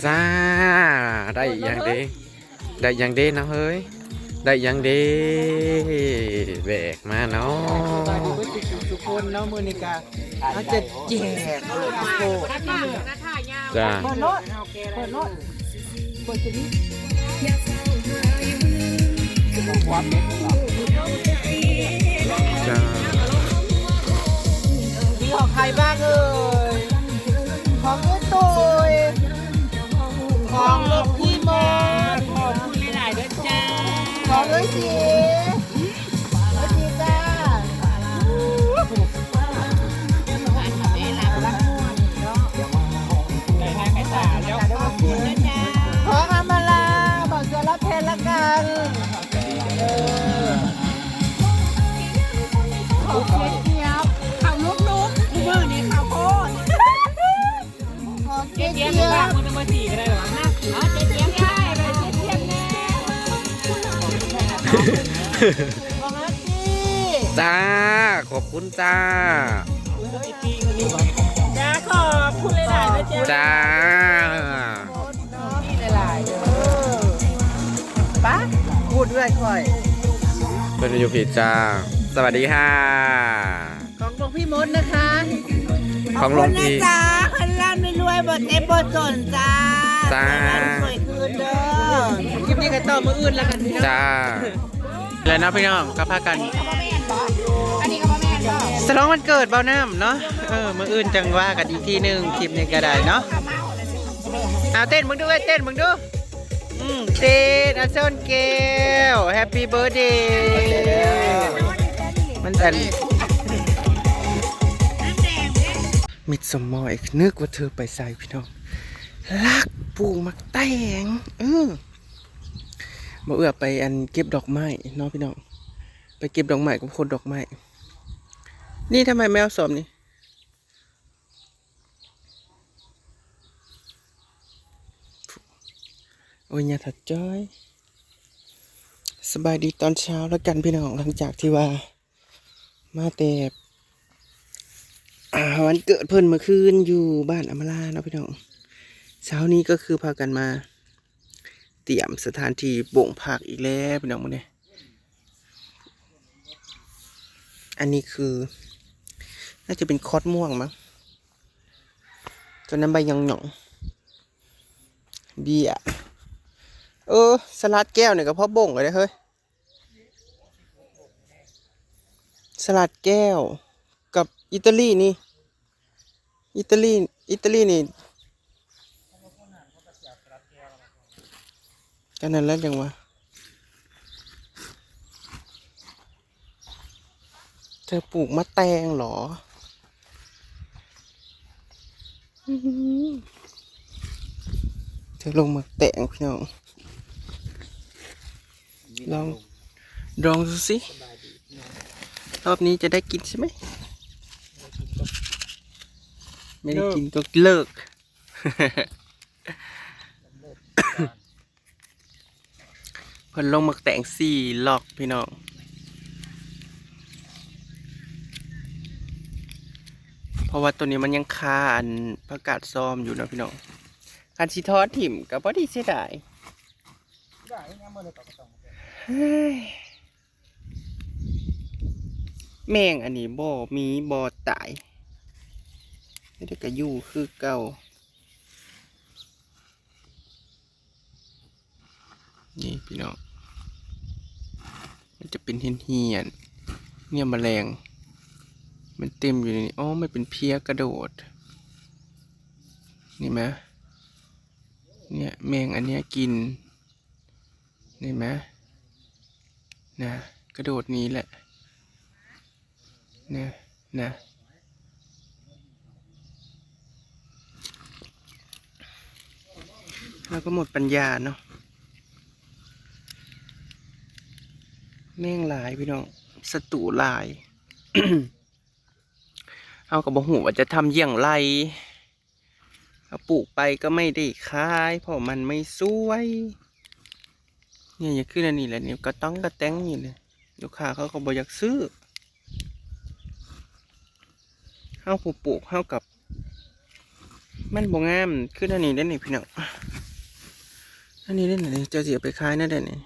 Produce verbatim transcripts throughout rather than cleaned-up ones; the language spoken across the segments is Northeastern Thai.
จ้า ได้อีหยังเด้ ได้อีหยังเด้น้องเฮ้ย ได้อีหยังเด้ แบกมาเนาะ สบายดีเบิดสุขสุขคนเนาะ มื้อนี้กะ เขาจะแจกข้าวโพด จ้า เปิดโลด เปิดโลด เปิดตัวนี้ จ้า มีของใครบ้างเอ่ย ของเจ๊ตุย ของหลวงพี่มนต์ ขอบคุณหลายๆด้วยจ้า ของฤๅษี ฤๅษีจ้า ของอำมาลา บอกเสือรับแทนละกัน เออ ของเจ๊เจี๊ยบ เขาลุกๆ มือนี่เขาโพด ของเจ๊เจ๊เจี๊ยบ เจี๊ยบ มือหนึ่งมือสี่ก็ได้หรอ อ๋อ เจ๊เจี๊ยบได้เลย เจ๊เจี๊ยบแน่ ของอาร์ตี้ จ้า ขอบคุณจ้า จ้า ขอบคุณหลายๆนะจ๊ะ จ้า นี่หลายๆเด้อ ปะ พูดด้วยค่อย เป็นอยู่ผิดจ้า สวัสดีค่ะ ของหลวงพี่มดนะคะ ของหลวงพี่ ขอบคุณนะจ๊ะ คนร่ำรวยบ่เจ็บบ่จนจ้า จ้า สวยคืนเด้อ คลิปนี้ก็ต่อมื้ออื่นแล้วกันพี่น้อง จ้า แล้วเนาะพี่น้อง ก็พากัน อันนี้ก็บ่แม่นบ่ ฉลองวันเกิดเบาน้ำเนาะ เออ มื้ออื่นจังว่ากันอีกทีหนึ่ง คลิปนี้ก็ได้เนาะ เอาเต้นมึงดู เอ้ย เต้นมึงดู อืม เต้น อ่ะ ชนแก้ว Happy birthday มันอัน มิดสมอย นึกว่าเธอไปใส่พี่น้อง ลักปลูกหมากแตง เออ บ่เอื้อไปอันเก็บดอกไม้เนาะพี่น้อง ไปเก็บดอกไม้กับคนดอกไม้ นี่ทำไมแมวสอมนี่ โอ้ย ญาติจ้อย สบายดีตอนเช้าแล้วกันพี่น้อง หลังจากที่ว่า มาแต่ อ่า วันเกิดเพิ่นเมื่อคืนอยู่บ้านอำมาลาเนาะพี่น้อง เช้านี้ก็คือพากันมา เตรียมสถานที่บ่งผักอีกแล้วพี่น้องมื้อนี้ อันนี้คือ น่าจะเป็นคอสม่วงมั้ง ตัวนั้นใบหย่องๆ เบี้ย เออ สลัดแก้วเนี่ยก็พอบ่งเลยเฮ้ย สลัดแก้ว กับอิตาลีนี่ อิตาลี อิตาลีนี่ ก็นั่นแหละจังวะ เธอปลูกมะแตงเหรอ อื้อหือ เธอลงมาแตงพี่น้อง ลอง ลองดูสิ รอบนี้จะได้กินใช่ไหม ไม่ได้กินก็เลิก เพิ่นลงหมากแตงสี่ล็อกพี่น้อง เพราะว่าตัวนี้มันยังคาอันผักกาดซอมอยู่เนาะพี่น้อง คันสิทอดถิ่มก็พอดีเสียดาย เฮ้ย แมงอันนี้บ่มีบ่ตาย ไม่ได้กะอยู่คือเก่า นี่พี่น้อง มันจะเป็นเหียนๆ เนี่ยแมลง มันเต็มอยู่ในนี้ อ๋อ มันเป็นเพี้ยกระโดด นี่ไหม เนี่ย แมงอันเนี้ยกิน นี่ไหม นะ กระโดดหนีแหละ นะ นะ แล้วก็หมดปัญญาเนาะ แมงหลายพี่น้อง ศัตรูหลาย เฮาก็บ่ฮู้ว่าจะทำอย่างไร เอาปลูกไปก็ไม่ได้ขาย เพราะมันไม่สวย เนี่ย อย่างขึ้นอันนี้แหละ เนี่ย กระต้องกระแตงอยู่เลย ลูกค้าเขาก็บ่อยากซื้อ เฮาผู้ปลูก เฮากับ มันบ่งาม ขึ้นอันนี้ได้อนี่พี่น้อง อันนี้เด้อนี่ เจ้าสิเอาไปขายแนวใดนี่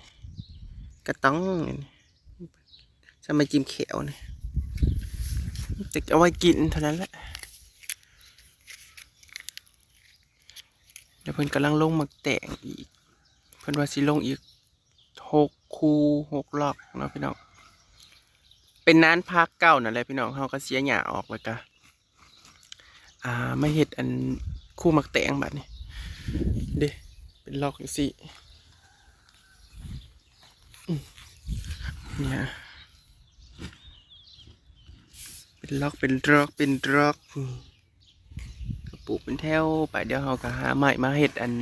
กะต้องนี่ สำหรับจิ้มแจ่วนี่ แต่เอาไว้กินเท่านั้นแหละ แล้วเพิ่นกำลังลงหมากแตงอีก เพิ่นว่าสิลงอีกหกคู่ หกล็อกเนาะพี่น้อง เป็นนานพักเก่านั่นแหละพี่น้อง เฮาก็เสียหญ้าออกแล้วก็ อ่า มาเฮ็ดอันคู่หมากแตงบัดนี้ เด้ เป็นล็อกจังซี่ อืม เนี่ย เป็นล็อก เป็นล็อก เป็นล็อก อืม ก็ปลูกเป็นแถวไป เดี๋ยวเฮาก็หาไม้มาเฮ็ดอัน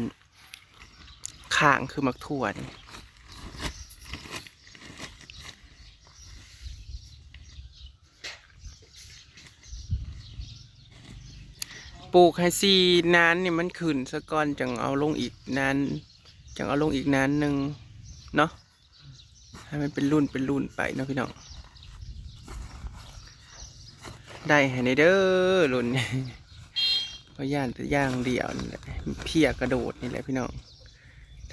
ข้างคือหมากถั่วนี่ ปลูกให้สี่นานนี่มันขึ้นซะก่อน จั่งเอาลงอีกนาน จั่งเอาลงอีกนานหนึ่งเนาะ ให้มันเป็นรุ่นเป็นรุ่นไปเนาะพี่น้อง ได้ให้แน่เด้อรุ่นนี้ เพราะย่านแต่อย่างเดียวนี่แหละ เพี้ยกระโดดนี่แหละพี่น้อง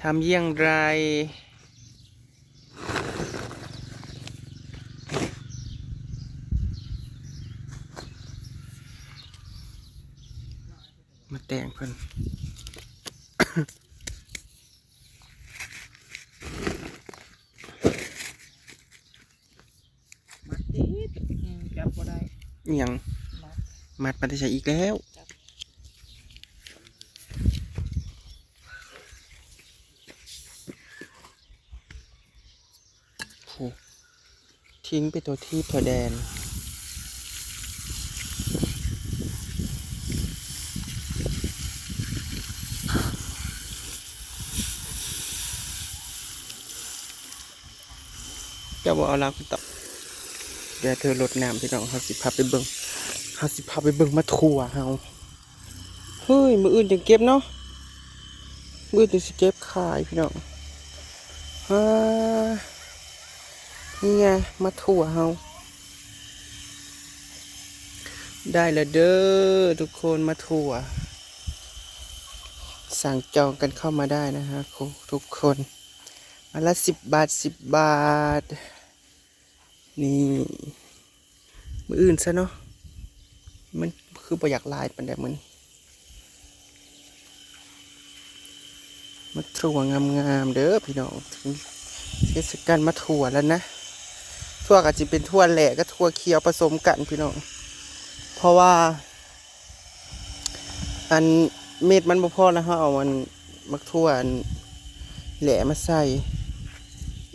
ทำอย่างไร มาแต่งเพิ่น มัดติด อืม จับบ่ได้ อิหยัง มัด มัดมาแต่ใส่อีกแล้ว จับ โห ทิ้งไปตัวที่ตัวแดน เจ้าบ่เอาลากไปต่อ เดี๋ยวเธอรดน้ำพี่น้อง เฮาสิพาไปเบิ่ง เฮาสิพาไปเบิ่งหมากถั่วเฮา เฮ้ย มื้ออื่นจั่งเก็บเนาะ มื้ออื่นจั่งสิเก็บขายพี่น้อง อ่า นี่ไง หมากถั่วเฮา ได้แล้วเด้อทุกคน หมากถั่ว สั่งจองกันเข้ามาได้นะฮะ ทุกคน อันละสิบบาท สิบบาท นี่ มื้ออื่นซะเนาะ มันคือบ่อยากหลายปานใดมื้อนี้ หมากถั่วงามๆเด้อพี่น้อง ถึงเทศกาลหมากถั่วแล้วนะ ถั่วก็สิเป็นถั่วแหล่กับถั่วเขียวผสมกันพี่น้อง เพราะว่า อันเม็ดมันบ่พอแล้ว เฮาเอาอันหมากถั่วอันแหล่มาใส่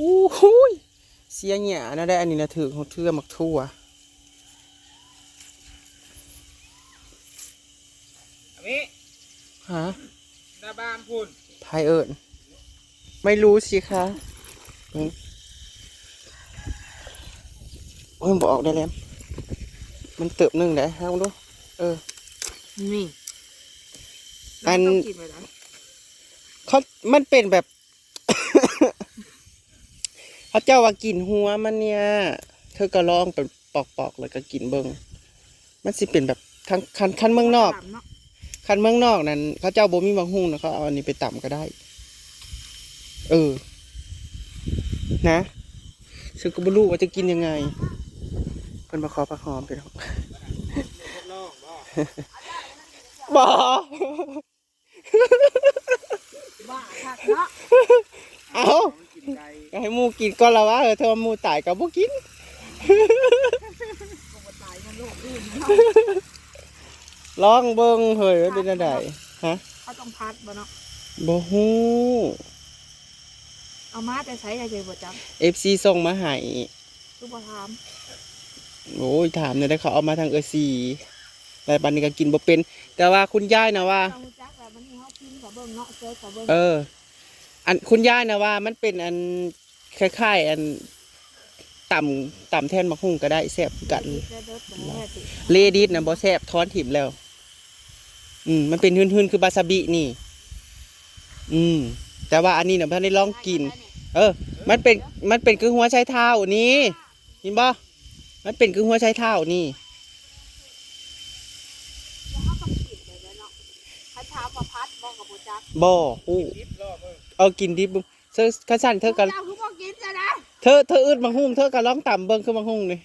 อู้หูย เสียหญ้านะได้ อันนี้นะ ถือของเทื่อหมากถั่ว อันนี้ ฮะ หน้าบ้านพุ่น ไผเอิ้น ไม่รู้สิคะ อืม โอ้ย บ่ออกได้แล้ว มันเติบหนึ่งได้ เอาดู เออ นี่ อัน แล้วต้องกินไว้นะ เขา มันเป็นแบบ เขาเจ้าว่ากินหัวมันเนี่ย เธอก็ลองไปปอกๆ แล้วก็กินเบิ่ง มันสิเป็นแบบทาง คัน คันเมืองนอก ตำเนาะ คันเมืองนอกนั้น เขาเจ้าบ่มีหมากฮุ่งนะ เขาเอาอันนี้ไปตำก็ได้ เออ นะ ฉันก็บ่รู้ว่าจะกินยังไง เพิ่นมาขอผักหอมพี่น้อง บ่ บ้าคักเนาะ เอา กินไก่ ก็ให้หมู่กินก่อนละวะ เออ ถ้าหมู่ตายก็บ่กิน ก็บ่ตายมันโลกอื่นเนาะ ลองเบิ่งเฮ้ย มันเป็นจั่งใด ฮะ เขาต้องพัดบ่เนาะ บ่ฮู้ เอามาแต่ไส อยากจะบ่จัก เอฟซี ส่งมาให้ คือบ่ถาม โอ้ย ถามเนี่ยได้ เขาเอามาทางเอซี แล้วบัดนี้ก็กินบ่เป็น แต่ว่าคุณยายนะว่า เฮารู้จักแล้ว บัดนี้เฮาพิมพ์เขาเบิ่งเนาะ เซิร์ชเขาเบิ่ง เออ อันคุณยายนะว่ามันเป็นอันคล้ายๆ อันตำ ตำแทนหมากฮุ่งก็ได้ แซ่บคือกัน เด้อเด้อเด้อ เลดิสนะบ่แซ่บ ถอนถิ่มแล้ว อืม มันเป็นหืนๆ คือวาซาบินี่ อืม แต่ว่าอันนี้น่ะบ่ทันได้ลองกิน เออ มันเป็น มันเป็นคือหัวไชเท้านี่ เห็นบ่ มันเป็นคือหัวไชเท้านี่ แล้วเฮาต้องกินแบบนั้นเนาะ คันถามว่าพัดบ่ก็บ่จัก บ่ฮู้ ดิบรอบเบิ่ง เอากินดิบเบิ่ง เธอ คันซั่นเธอก็ เจ้าคือบ่กินซะนะ เธอ เธออึดหมากฮุ่ง เธอก็ลองตำเบิ่ง คือหมากฮุ่งนี่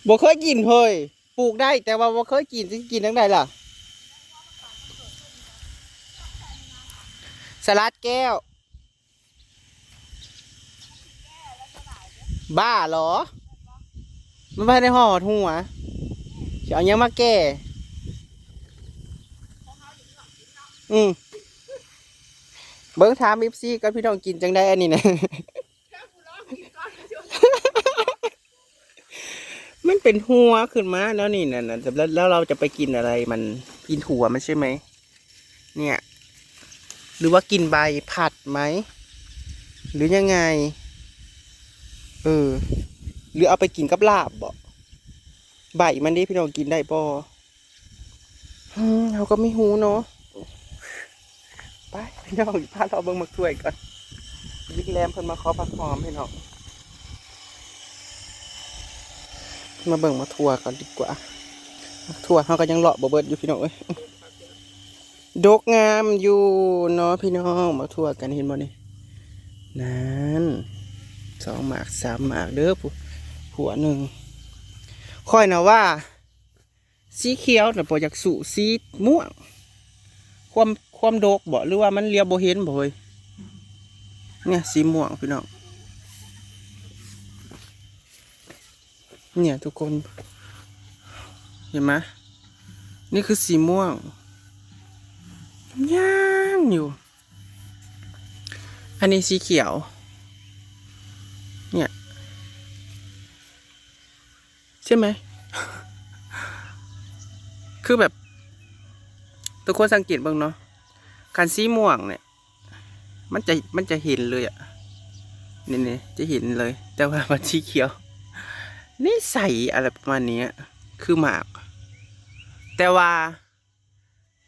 บ่เคยกินเฮ้ย ปลูกได้ แต่ว่าบ่เคยกิน สิกินจั่งใดล่ะ สลัดแก้ว บ้าเหรอ มันบ่ได้ห่อดหัว สิเอาหยังมาแก้ อืม เบิ่งถาม เอฟซี ก่อน พี่น้องกินจั่งใดอันนี้นะ มันเป็นหัวขึ้นมาแล้วนี่นะ แล้ว แล้วเราจะไปกินอะไรมัน กินหัวมันใช่ไหม เนี่ย หรือว่ากินใบผัดไหม หรือยังไง เออ หรือเอาไปกินกับลาบบ่ ใบมันเด้ พี่น้องกินได้บ่ อืม เราก็ไม่รู้เนาะ ไป พี่น้อง พาเลาะเบิ่งหมากถ้วยก่อน บิ๊กแรมเพิ่นมาขอผักหอม พี่น้อง มาเบิ่งหมากถั่วก่อนดีกว่า หมากถั่วเราก็ยังเลาะบ่เบิดอยู่ พี่น้องเอ้ย ดกงามอยู่เนาะ พี่น้อง หมากถั่วกัน เห็นบ่นี่ นั่น สองหมาก สามหมากเด้อ ผู้ ผัวหนึ่ง ข้อยนะว่า สีเขียวน่ะบ่อยากสู้สีม่วง ความ ความดกบ่ หรือว่ามันเหลียวบ่เห็นบ่เฮ้ย เนี่ย สีม่วง พี่น้อง เนี่ย ทุกคน เห็นไหม นี่คือสีม่วง ย่างอยู่ อันนี้สีเขียว เนี่ย ใช่ไหม คือแบบ ทุกคนสังเกตเบิ่งเนาะ คันสีม่วงเนี่ย มันจะ มันจะเห็นเลยอะ นี่ นี่ จะเห็นเลย แต่ว่ามันสีเขียว นิสัยอะไรประมาณนี้อะ คือหมาก แต่ว่า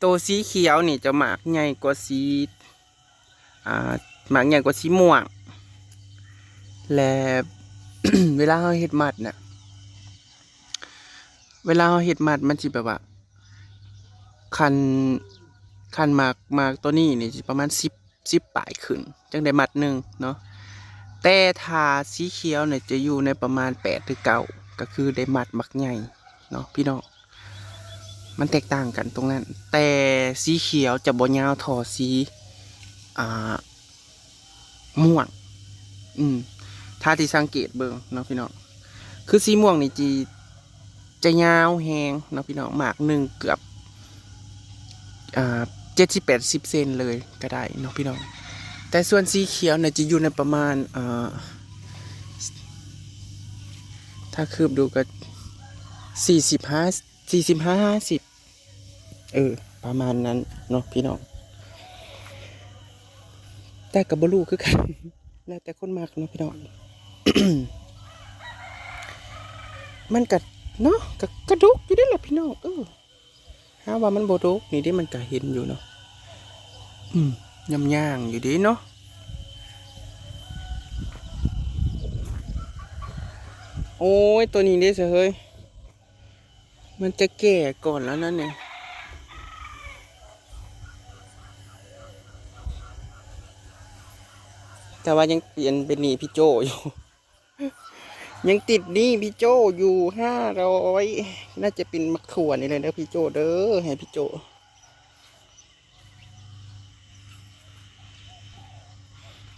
ตัวสีเขียวนี่จะหมากใหญ่กว่าสี อ่า หมากใหญ่กว่าสีม่วง และ เวลาเราเฮ็ดหมากน่ะ เวลาเราเฮ็ดหมากมันสิแบบว่า คัน คันหมาก หมากตัวนี้นี่สิประมาณสิบ สิบปลายขึ้น จั่งได้หมากหนึ่งเนาะ แต่ถ้าสีเขียวเนี่ยจะอยู่ในประมาณแปดหรือเก้า ก็คือได้หมากบักใหญ่เนาะพี่น้อง มันแตกต่างกันตรงนั้น แต่สีเขียวจะบ่ยาวเท่าสี อ่า ม่วง อืม ถ้าที่สังเกตเบิ่งเนาะพี่น้อง คือสีม่วงนี่จี จะยาวแฮงเนาะพี่น้อง หมากหนึ่งเกือบ อ่า เจ็ดสิบแปดสิบเซนเลยก็ได้เนาะพี่น้อง แต่ส่วนสีเขียวเนี่ยจะอยู่ในประมาณ อ่า ถ้าคืบดูก็ สี่สิบห้า สี่สิบห้า ห้าสิบ เออ ประมาณนั้นเนาะพี่น้อง แต่ก็บ่รู้คือกัน แล้วแต่คนมักเนาะพี่น้อง มันก็ เนาะ ก็ ก็ดกอยู่เด้ล่ะพี่น้อง เออ หาว่ามันบ่ดก นี่เด้มันก็เห็นอยู่เนาะ อืม ย่างๆ อยู่เด้เนาะ โอ้ย ตัวนี้เด้เสยเฮ้ย มันจะแก่ก่อนแล้วนั่นเนี่ย แต่ว่ายังเปลี่ยนเป็นหนี้พี่โจอยู่ ยังติดหนี้พี่โจอยู่ห้าร้อย น่าจะเป็นมะเขือนี่เลยเด้อพี่โจเด้อ ให้พี่โจ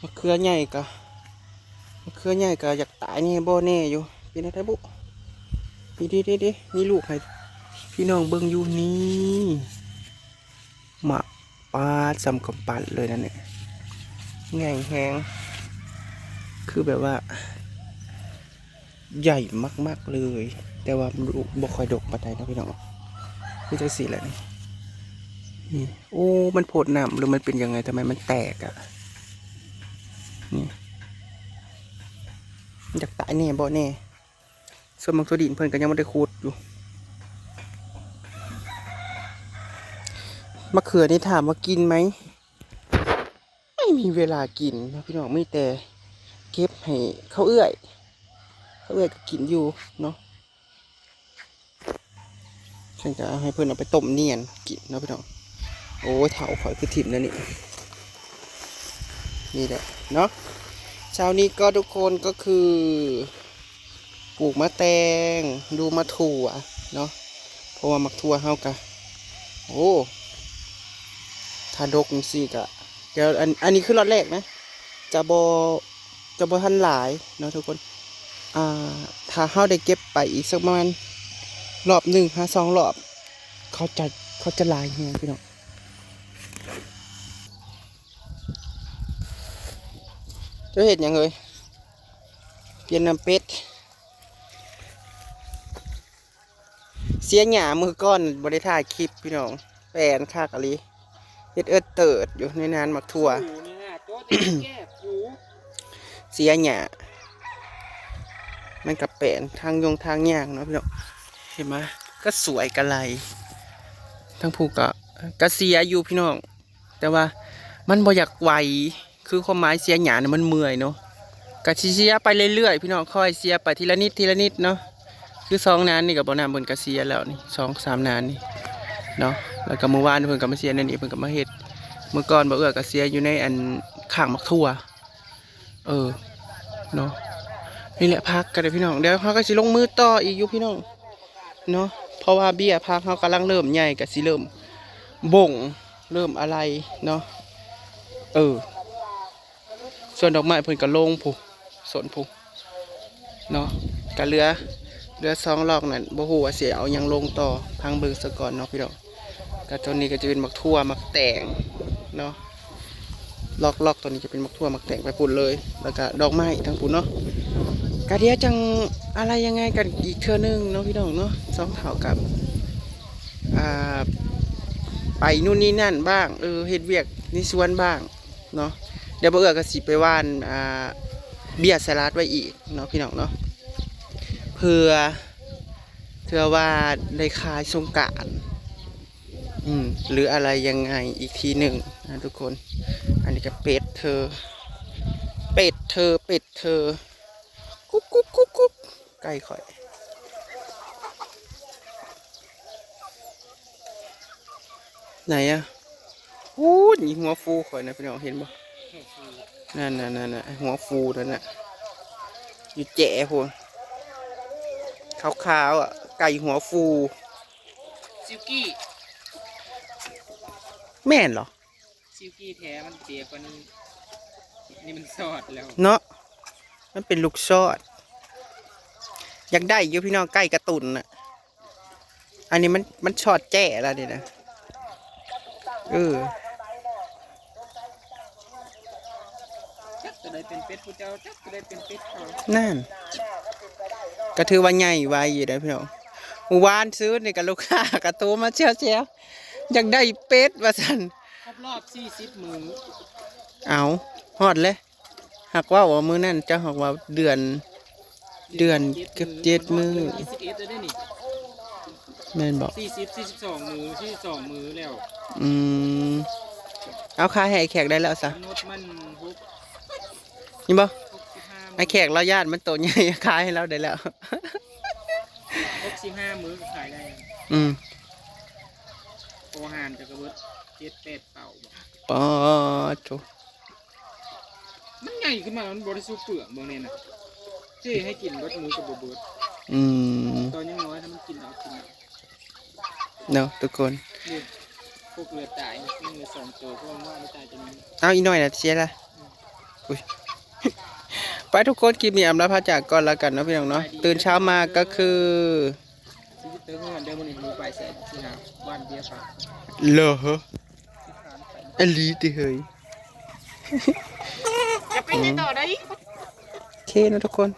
มะเขือใหญ่กะ มะเขือใหญ่กะอยากตายแน่บ่แน่อยู่ เป็นอะไรบุ ดีดีดีดี มีลูกให้พี่น้องเบิ่งอยู่นี่ หมากปาดส่ำกำปั้นเลยนั่นเนี่ย ใหญ่แฮง คือแบบว่า ใหญ่มากๆเลย แต่ว่ามันบ่ค่อยดกปานใดนะพี่น้อง คือจังซี่แหละนี่ นี่ โอ้ มันโพดน้ำหรือมันเป็นยังไง ทำไมมันแตกอะ นี่ มันอยากตายแน่บ่แน่ ส่วนหมากถั่วดินเพิ่นก็ยังบ่ได้ขุดอยู่ มะเขือนี่ถามว่ากินไหม ไม่มีเวลากินนะพี่น้อง มีแต่เก็บให้เขาเอื้อย เขาเอื้อยก็กินอยู่เนาะ ฉันก็เอาให้เพิ่นเอาไปต้มเนียนกินเนาะพี่น้อง โอ้ย เฒ่าข่อยคือถิ่มแล้วนี่ นี่แหละเนาะ เช้านี้ก็ทุกคนก็คือ ปลูกมะแตง ดูมะถั่วเนาะ เพราะว่ามักถั่วเฮากะ โอ้ ถ้าดกจังซี่กะ เดี๋ยวอัน อันนี้คือล็อตแรกนะ จะบ่ จะบ่ทันหลายเนาะทุกคน อ่า ถ้าเฮาได้เก็บไปอีกสักประมาณรอบหนึ่งหาสองรอบ เขาจะ เขาจะหลายแฮงพี่น้อง เจ้าเฮ็ดหยังเฮ้ย เปลี่ยนน้ำเป็ด เสียหญ้ามื้อก่อนบ่ได้ถ่ายคลิปพี่น้อง แปลนคักอีหลี เฮ็ดเอิดเติดอยู่ในนานหมากถั่ว เสียหญ้า มันก็แปลนทางยงทางย่างเนาะพี่น้อง เห็นไหม ก็สวยกะไร ทั้งผู้ก็ ก็เสียอยู่พี่น้อง แต่ว่ามันบ่อยากไหว คือความหมายเสียหญ้าเนี่ยมันเมื่อยเนาะ ก็สิเสียไปเรื่อยๆ พี่น้อง ค่อยเสียไปทีละนิดทีละนิดเนาะ คือสองนานนี่ก็บ่นานเพิ่นก็เสียแล้วนี่ สองสามนานนี่เนาะ แล้วก็มื้อวานเพิ่นก็มาเสียในนี่ เพิ่นก็มาเฮ็ด มื้อก่อนบ่เอื้อก็เสียอยู่ในอันข้างหมากถั่ว เออ เนาะ นี่แหละผักก็ได้พี่น้อง เดี๋ยวเฮาก็สิลงมือต่ออีกอยู่พี่น้อง เนาะ เพราะว่าเบี้ยผักเฮากำลังเริ่มใหญ่ ก็สิเริ่มบ่ง เริ่มอะไรเนาะ เออ ส่วนดอกไม้เพิ่นก็ลงพุ้น สนพุ้น เนาะ ก็เหลือ เหลือสองลอกนั่น บ่ฮู้ว่าสิเอาหยังลงต่อ พังเบิ่งซะก่อนเนาะพี่น้อง ก็ตัวนี้ก็จะเป็นหมากถั่วหมากแตงเนาะ ลอก ลอกตัวนี้จะเป็นหมากถั่วหมากแตงไปพุ้นเลย แล้วก็ดอกไม้ทั้งพุ้นเนาะ ก็เดี๋ยวจั่งอะไรยังไงกันอีกเทื่อนึงเนาะพี่น้องเนาะ สองเฒ่ากับ อ่า ไปนู่นนี่นั่นบ้าง เออ เฮ็ดเวียกในสวนบ้างเนาะ เดี๋ยวบ่เอื้อก็สิไปหว่าน อ่า เบี้ยสลัดไว้อีกเนาะพี่น้องเนาะ เผื่อ เผื่อว่าได้ขายสงกรานต์ อืม หรืออะไรยังไงอีกทีหนึ่งนะทุกคน อันนี้ก็เป็ดเธอ เป็ดเธอ เป็ดเธอ กุ๊กกุ๊กกุ๊กกุ๊ก ไก่ข่อย ไหนอะ อู้ย หัวฟูข่อยนะพี่น้อง เห็นบ่ นั่นน่ะ นั่นน่ะ หัวฟูนั่นน่ะ อยู่แจ๋พุ้น ขาวๆ อ่ะ ไก่หัวฟู ซิลกี้ แม่นเหรอ ซิลกี้แท้มันเปียกกว่านี้ นี่มันซอดแล้ว เนาะ มันเป็นลูกซอด อยากได้อยู่พี่น้อง ไก่การ์ตูนน่ะ อันนี้มัน มันซอดแจ้แล้วนี่นะ เออ จักตัวใดเป็นเป็ดผู้เจ้า จักตัวใดเป็นเป็ดเขา นั่น ก็ถือว่าใหญ่ไวอยู่นะพี่น้อง มื้อวานซืนนี่ก็ลูกค้าก็โทรมาแซวๆ อยากได้เป็ดว่าซั่น ครบรอบสี่สิบมื้อ เอา ฮอดเลย หากว่าว่ามื้อนั้นเจ้าหากว่าเดือน เดือนเกือบเจ็ดมื้อ เดือนที่สิบเอ็ดแล้วเด้นี่ แม่นบ่ สี่สิบ สี่สิบสองมื้อ สี่สิบสองมื้อแล้ว อืม เอาขายให้แขกได้แล้วซะ กำหนดมันหก นี่บ่ หกสิบห้ามื้อ ไอ้แขกเราย่านมันโตใหญ่ ขายให้เราได้แล้ว หกสิบห้ามื้อก็ขายได้ อืม โอหารจะกระเบิดเจ็ดแปดเป่าบ่ ปอดโถ มันใหญ่ขึ้นมา มันบ่ได้สู้เปลือกเบิ่งแน่น่ะ ที่ให้กินเบิดมื้อก็บ่เบิด อืม ตอนยังน้อยถ้ามันกินเอากินเอา เนาะทุกคน นี่ พวกเรือตาย ยังเหลือสองตัว พวกมันว่าไม่ตายจะมี เอาอีกหน่อยนะเชียร์ละ อุ้ย ไปทุกคน คลิปนี้อำลาพระจากก่อนแล้วกันเนาะพี่น้องเนาะ ตื่นเช้ามาก็คือ ชีวิตเติมเงินเดิมมันหนีไปใส่ที่หาบ้านเดียวครับ เหรอ อลีติเฮ้ย จะไปไหนต่อได้อีก โอเคนะทุกคน